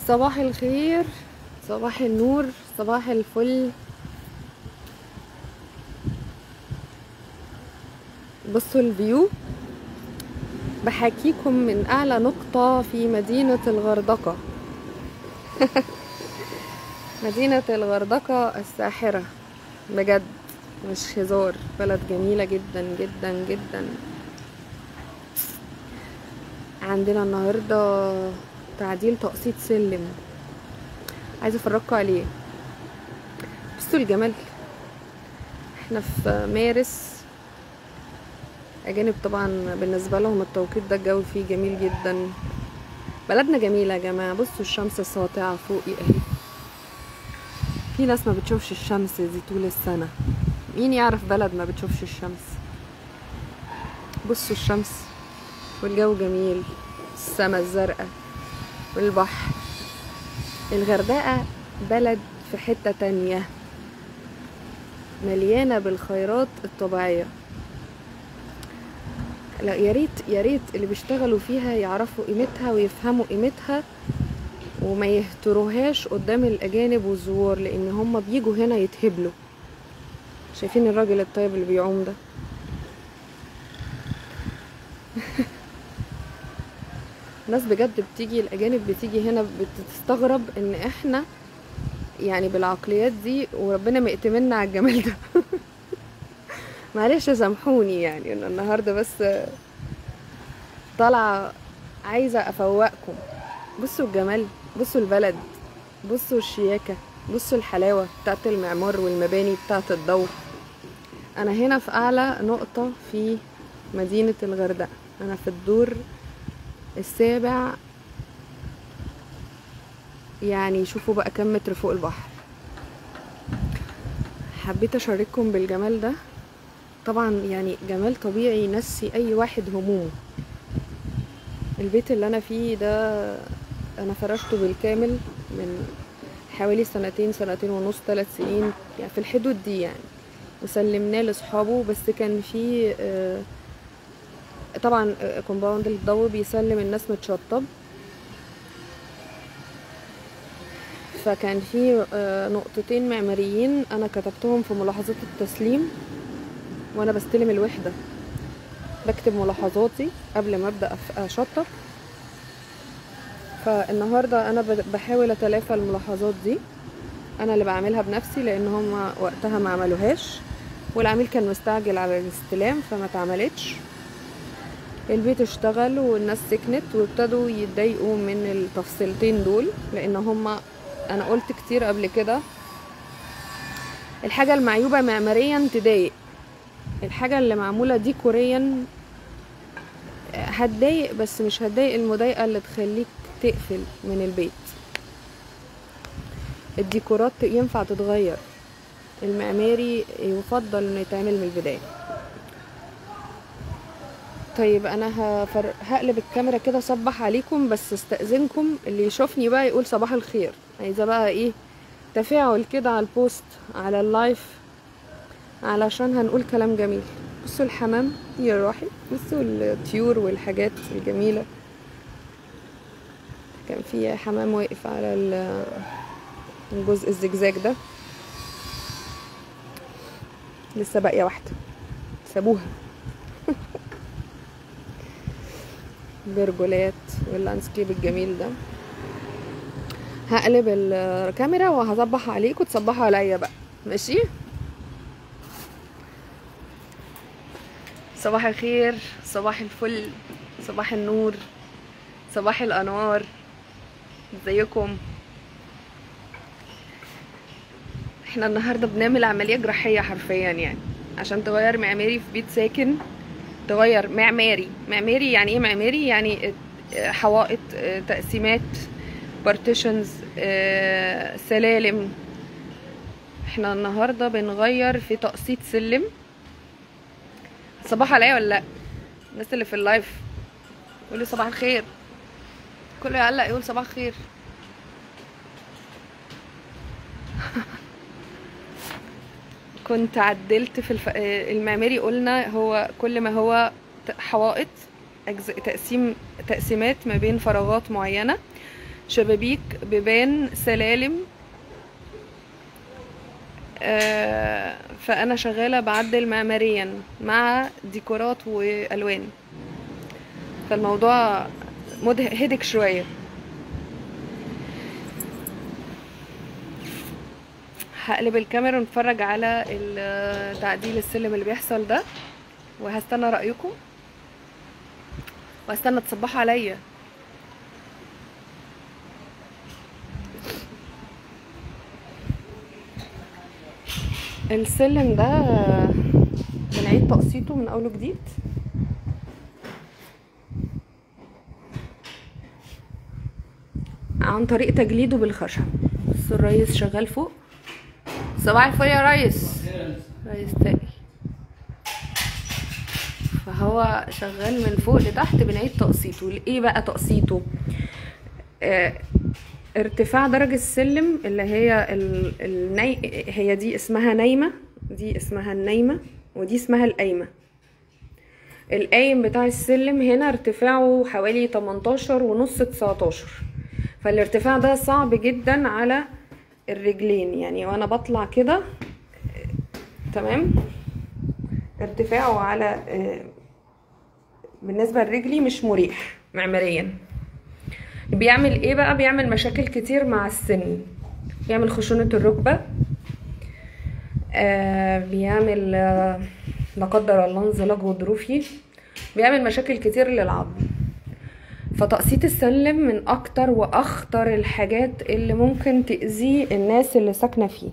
صباح الخير، صباح النور، صباح الفل. بصوا ال view، بحكيكم من اعلى نقطة في مدينة الغردقة. مدينة الغردقة الساحرة، بجد مش هزار، بلد جميلة جدا جدا جدا. عندنا النهاردة تعديل تقسيط سلم، عايزة افرجكم عليه. بصوا الجمال، احنا في مارس، اجانب طبعا بالنسبة لهم التوقيت ده الجو فيه جميل جدا. بلدنا جميلة يا جماعة. بصوا الشمس الساطعة فوقي اهي، في ناس ما بتشوفش الشمس دي طول السنة. مين يعرف بلد ما بتشوفش الشمس؟ بصوا الشمس والجو جميل، السما الزرقاء والبحر. الغردقة بلد في حتة تانية، مليانة بالخيرات الطبيعية. لا يا ريت يا ريت اللي بيشتغلوا فيها يعرفوا قيمتها ويفهموا قيمتها وما يهتروهاش قدام الأجانب والزوار، لأن هم بيجوا هنا يتهبلوا. شايفين الراجل الطيب اللي بيعوم ده؟ الناس بجد بتيجي، الأجانب بتيجي هنا بتستغرب إن إحنا يعني بالعقليات دي، وربنا مأتمنا على الجمال ده. معلش سامحوني، يعني إن النهارده بس طالعة عايزة أفوقكم. بصوا الجمال، بصوا البلد، بصوا الشياكة، بصوا الحلاوة بتاعت المعمار والمباني بتاعت الضوء. أنا هنا في أعلى نقطة في مدينة الغردقة، أنا في الدور السابع، يعني شوفوا بقى كم متر فوق البحر. حبيت أشارككم بالجمال ده. طبعا يعني جمال طبيعي ينسي أي واحد همومه. البيت اللي أنا فيه ده أنا فرشته بالكامل من حوالي سنتين، سنتين ونص، 3 سنين، يعني في الحدود دي يعني، وسلمناه لأصحابه. بس كان فيه طبعا compound الضوء بيسلم الناس متشطب، فكان في نقطتين معماريين انا كتبتهم في ملاحظات التسليم وانا بستلم الوحدة، بكتب ملاحظاتي قبل ما ابدا اشطب. فالنهارده انا بحاول اتلافى الملاحظات دي، انا اللي بعملها بنفسي لان هم وقتها ما عملوهاش، والعميل كان مستعجل على الاستلام فما اتعملتش. البيت اشتغل والناس سكنت وابتدوا يتضايقوا من التفصيلتين دول، لان هما انا قلت كتير قبل كده الحاجة المعيوبة معماريا تضايق، الحاجة اللي معمولة ديكوريا هتضايق، بس مش هتضايق المضايقة اللي تخليك تقفل من البيت. الديكورات ينفع تتغير، المعماري يفضل انه يتعمل من البداية. طيب انا هقلب الكاميرا كده صبح عليكم، بس استأذنكم اللي يشوفني بقى يقول صباح الخير. عايزه بقى ايه تفاعل كده على ال post على ال live، علشان هنقول كلام جميل. بصوا الحمام يا روحي، بصوا الطيور والحاجات الجميلة. كان في حمام واقف على الجزء الزجزاج ده، لسه باقية واحدة سابوها. برجولات وال landscape الجميل ده. هقلب الكاميرا وهصبح عليكم وتصبحوا عليا بقى، ماشي؟ صباح الخير، صباح الفل، صباح النور، صباح الانوار. ازيكم؟ احنا النهارده بنعمل عملية جراحية حرفيا، يعني عشان تغير معماري في بيت ساكن. تغير معماري، معماري يعني ايه معماري؟ يعني حوائط، تقسيمات، partitions، سلالم. احنا النهارده بنغير في تقسيط سلم. صباح عليا ولا لا؟ الناس اللي في ال live يقولي صباح الخير، كله يعلق يقول صباح الخير. كنت عدلت في المعماري، قلنا هو كل ما هو حوائط، تقسيمات ما بين فراغات معينة. شبابيك، بيبان، سلالم. فانا شغالة بعدل معماريا مع ديكورات والوان، فالموضوع هدك شوية. هقلب الكاميرا ونتفرج على تعديل السلم اللي بيحصل ده، وهستنى رايكم وهستنى تصبحوا عليا. السلم ده بنعيد تقسيطه من اول وجديد. عن طريق تجليده بالخشب. بص الريس شغال فوق. صباح الفل يا ريس. ريس تاني. فهو شغال من فوق لتحت، بنعيد تقسيطه. ايه بقى تقسيطه؟ ارتفاع درجة السلم اللي هي هي دي اسمها نايمة، دي اسمها النايمة، ودي اسمها القايمة. القايم بتاع السلم هنا ارتفاعه حوالي 18.5 19، فالارتفاع ده صعب جدا على الرجلين، يعني وانا بطلع كده تمام ارتفاعه على بالنسبة لرجلي مش مريح معماريا. بيعمل ايه بقى؟ بيعمل مشاكل كتير مع السن، بيعمل خشونة الركبة، بيعمل لا قدر الله انزلاق غضروفي، بيعمل مشاكل كتير للعظم. فتقسيط السلم من اكتر واخطر الحاجات اللي ممكن تأذي الناس اللي ساكنة فيه.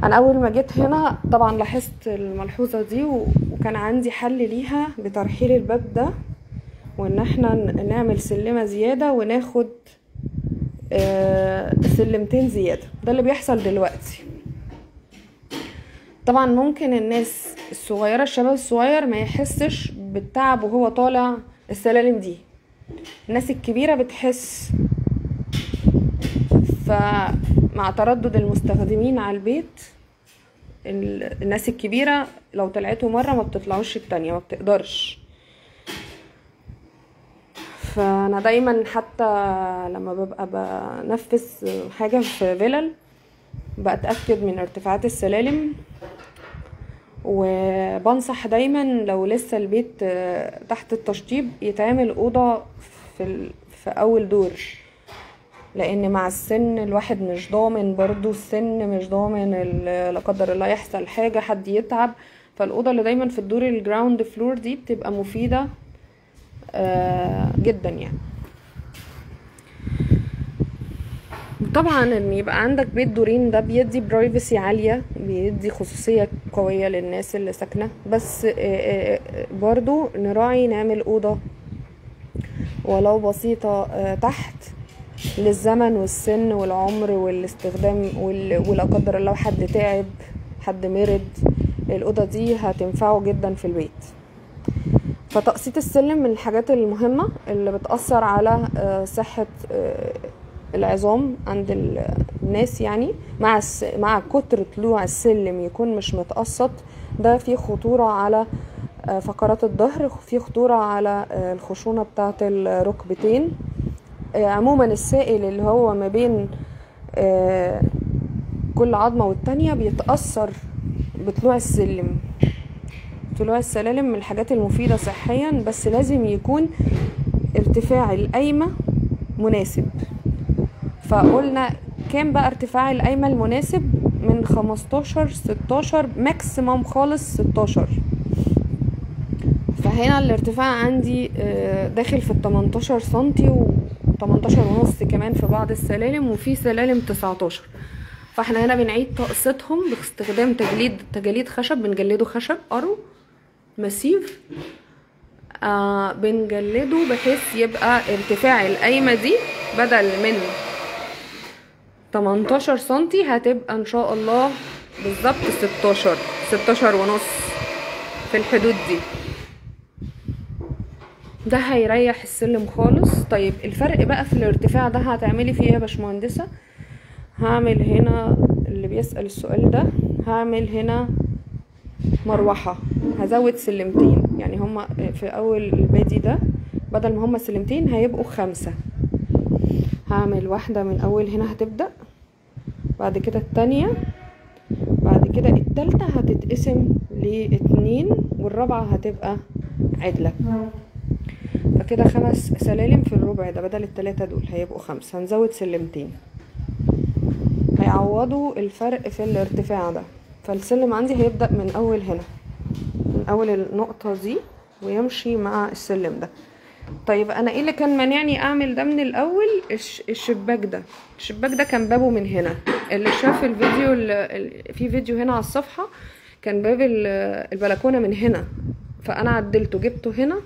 انا اول ما جيت هنا طبعا لاحظت الملحوظة دي، وكان عندي حل ليها بترحيل الباب ده، وان احنا نعمل سلمة زيادة وناخد سلمتين زيادة. ده اللي بيحصل دلوقتي. طبعا ممكن الناس الصغيرة، الشباب الصغير ما يحسش بالتعب وهو طالع السلالم دي، الناس الكبيرة بتحس. فمع تردد المستخدمين على البيت، الناس الكبيرة لو طلعته مرة ما بتطلعوش التانية، ما بتقدرش. فانا دايما حتى لما ببقى بنفذ حاجة في فيلل بتأكد من ارتفاعات السلالم، وبنصح دايما لو لسه البيت تحت التشطيب يتعمل أوضة في أول دور، لأن مع السن الواحد مش ضامن، برضو السن مش ضامن لا قدر الله يحصل حاجة، حد يتعب. فالأوضة اللي دايما في الدور ال ground floor دي بتبقى مفيدة جدا يعني. طبعا ان يبقى عندك بيت دورين ده بيدي privacy عالية، بيدي خصوصية قوية للناس اللي ساكنة، بس برضو نراعي نعمل أوضة ولو بسيطة تحت للزمن والسن والعمر والاستخدام، ولا قدر الله حد تعب، حد مرض، الأوضة دي هتنفعه جدا في البيت. فتقسيط السلم من الحاجات المهمة اللي بتأثر على صحة العظام عند الناس، يعني مع كتر طلوع السلم يكون مش متقسط، ده فيه خطورة على فقرات الظهر، فيه خطورة على الخشونة بتاعة الركبتين. عموما السائل اللي هو ما بين كل عظمة والتانية بيتأثر بطلوع السلم. طلوع السلالم من الحاجات المفيدة صحيا، بس لازم يكون ارتفاع القايمة مناسب. فقلنا كام بقى ارتفاع القايمة المناسب؟ من 15 16 ماكسيموم خالص 16. فهنا الارتفاع عندي داخل في 18 سنتي و 18.5 كمان في بعض السلالم، وفي سلالم 19. فاحنا هنا بنعيد تقسيطهم باستخدام تجليد خشب، بنجلده خشب ارو ماسيف، بنجلده بحيث يبقى ارتفاع القايمة دي بدل من 18 سنتي هتبقى ان شاء الله بالظبط 16 16.5 في الحدود دي. ده هيريح السلم خالص. طيب الفرق بقى في الارتفاع ده هتعملي فيه ايه يا باشمهندسة؟ هعمل هنا، اللي بيسأل السؤال ده، هعمل هنا مروحة، هزود سلمتين، يعني هما في اول البادي ده بدل ما هما سلمتين هيبقوا 5. هعمل واحدة من اول هنا هتبدأ، بعد كده التانية، بعد كده التالتة هتتقسم لاتنين، والرابعة هتبقى عدلة. فكده 5 سلالم في الربع ده، بدل ال3 دول هيبقوا 5، هنزود سلمتين هيعوضوا الفرق في الارتفاع ده. فالسلم عندي هيبدأ من اول هنا، من اول النقطة دي، ويمشي مع السلم ده. طيب انا ايه اللي كان مانعني اعمل ده من الاول؟ الشباك ده، الشباك ده كان بابه من هنا. اللي شاف الفيديو في فيديو هنا على الصفحة كان باب البلكونة من هنا، فانا عدلته جبته هنا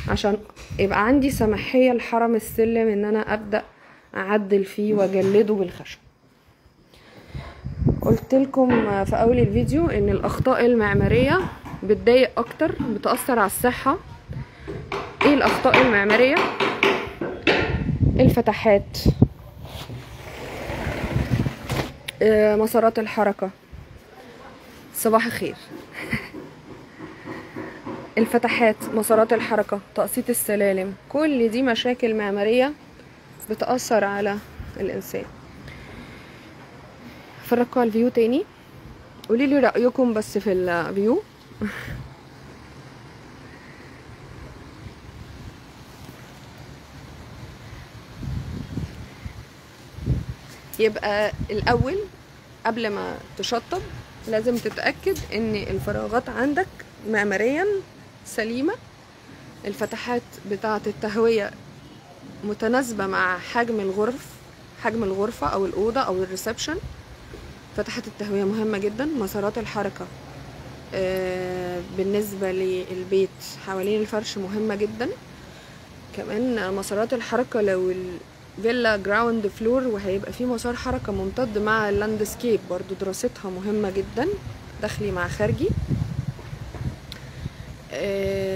عشان يبقى عندي سماحية لحرم السلم ان انا ابدأ اعدل فيه واجلده بالخشب. قلت لكم في اول الفيديو ان الاخطاء المعمارية بتضايق اكتر، بتأثر على الصحة. ايه الاخطاء المعمارية؟ الفتحات، مسارات الحركة. صباح الخير. الفتحات، مسارات الحركة، تقسيط السلالم، كل دي مشاكل معمارية بتأثر على الإنسان. اتفرجوا على ال view تاني، قولي لي رأيكم بس في ال view. يبقى الأول قبل ما تشطب لازم تتأكد ان الفراغات عندك معماريا سليمة، الفتحات بتاعة التهوية متناسبة مع حجم الغرف، حجم الغرفة او الأوضة او ال reception. فتحات التهوية مهمة جدا. مسارات الحركة بالنسبة للبيت حوالين الفرش مهمة جدا. كمان مسارات الحركة لو الفيلا ground floor وهيبقى فيه مسار حركة ممتد مع ال landscape برضو دراستها مهمة جدا، داخلي مع خارجي.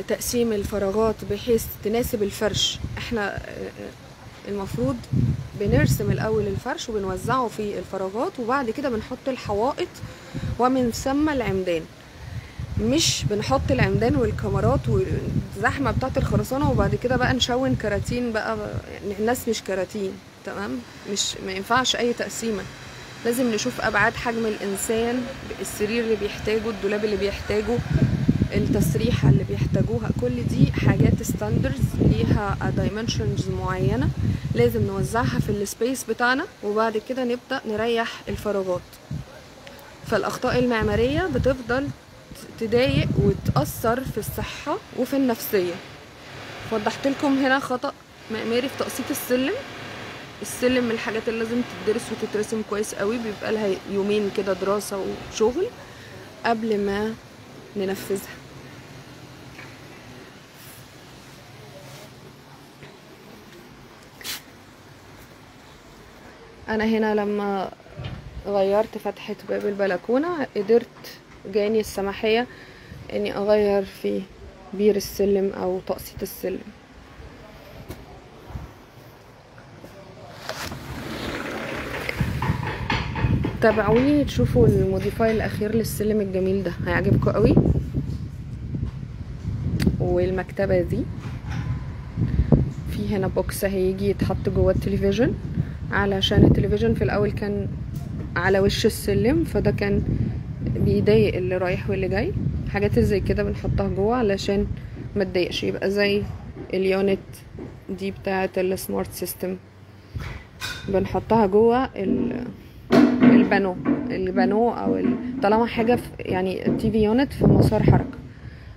تقسيم الفراغات بحيث تناسب الفرش. احنا المفروض بنرسم الاول الفرش وبنوزعه في الفراغات، وبعد كده بنحط الحوائط ومن ثم العمدان. مش بنحط العمدان والكاميرات والزحمه بتاعه الخرسانه وبعد كده بقى نشون كراتين بقى، يعني الناس مش كراتين، تمام؟ مش ما ينفعش اي تقسيمه. لازم نشوف ابعاد حجم الانسان، السرير اللي بيحتاجه، الدولاب اللي بيحتاجه، التسريحه اللي بيحتاجوها، كل دي حاجات standards ليها dimensions معينة لازم نوزعها في ال space بتاعنا، وبعد كده نبدا نريح الفراغات. فالاخطاء المعمارية بتفضل تضايق وتأثر في الصحة وفي النفسية. وضحت لكم هنا خطأ معماري في تقسيط السلم. السلم من الحاجات اللي لازم تدرس وتترسم كويس قوي، بيبقى لها يومين كده دراسة وشغل قبل ما ننفذها. انا هنا لما غيرت فتحة باب البلكونة قدرت جاني السماحية اني اغير في بير السلم او تقسيط السلم. تابعوني تشوفوا ال modify الاخير للسلم الجميل ده، هيعجبكم قوي. والمكتبة دي في هنا box هيجي يتحط جوه التلفزيون، علشان التلفزيون في الاول كان على وش السلم، فده كان بيضايق اللي رايح واللي جاي. حاجات زي كده بنحطها جوه علشان ما تضايقش، يبقى زي ال unit دي بتاعه ال smart system بنحطها جوه البانو، البانو او طالما حاجة في يعني ال TV unit في مسار حركة.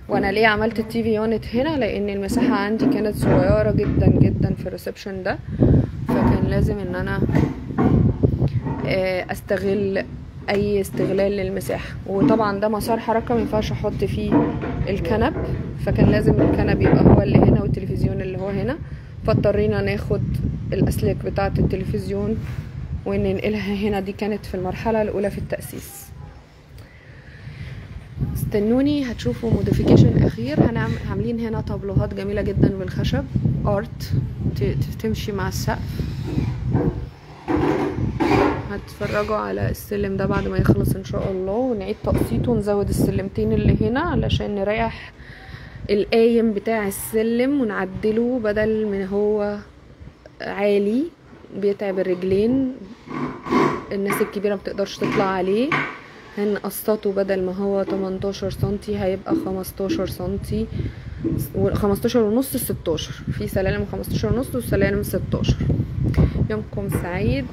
وانا ليه عملت ال TV unit هنا؟ لان المساحة عندي كانت صغيرة جدا جدا في ال reception ده، فكان لازم ان انا استغل اي استغلال للمساحه. وطبعا ده مسار حركة ما ينفعش احط فيه الكنب، فكان لازم الكنب يبقى هو اللي هنا والتلفزيون اللي هو هنا، فاضطرينا ناخد الاسلاك بتاعه التلفزيون وننقلها هنا. دي كانت في المرحلة الاولى في التاسيس. استنوني هتشوفوا modification اخير. هنعمل عاملين هنا طابلوهات جميلة جدا بالخشب art تمشي مع السقف. هتتفرجوا على السلم ده بعد ما يخلص ان شاء الله، ونعيد تقسيطه ونزود السلمتين اللي هنا علشان نريح القايم بتاع السلم ونعدله بدل من هو عالي بيتعب الرجلين، الناس الكبيرة متقدرش تطلع عليه. هنقسطه بدل ما هو 18 سنتي هيبقى 15 سنتي، 15 ونص 16، في سلالم 15 ونص وسلالم 16. يومكم سعيد.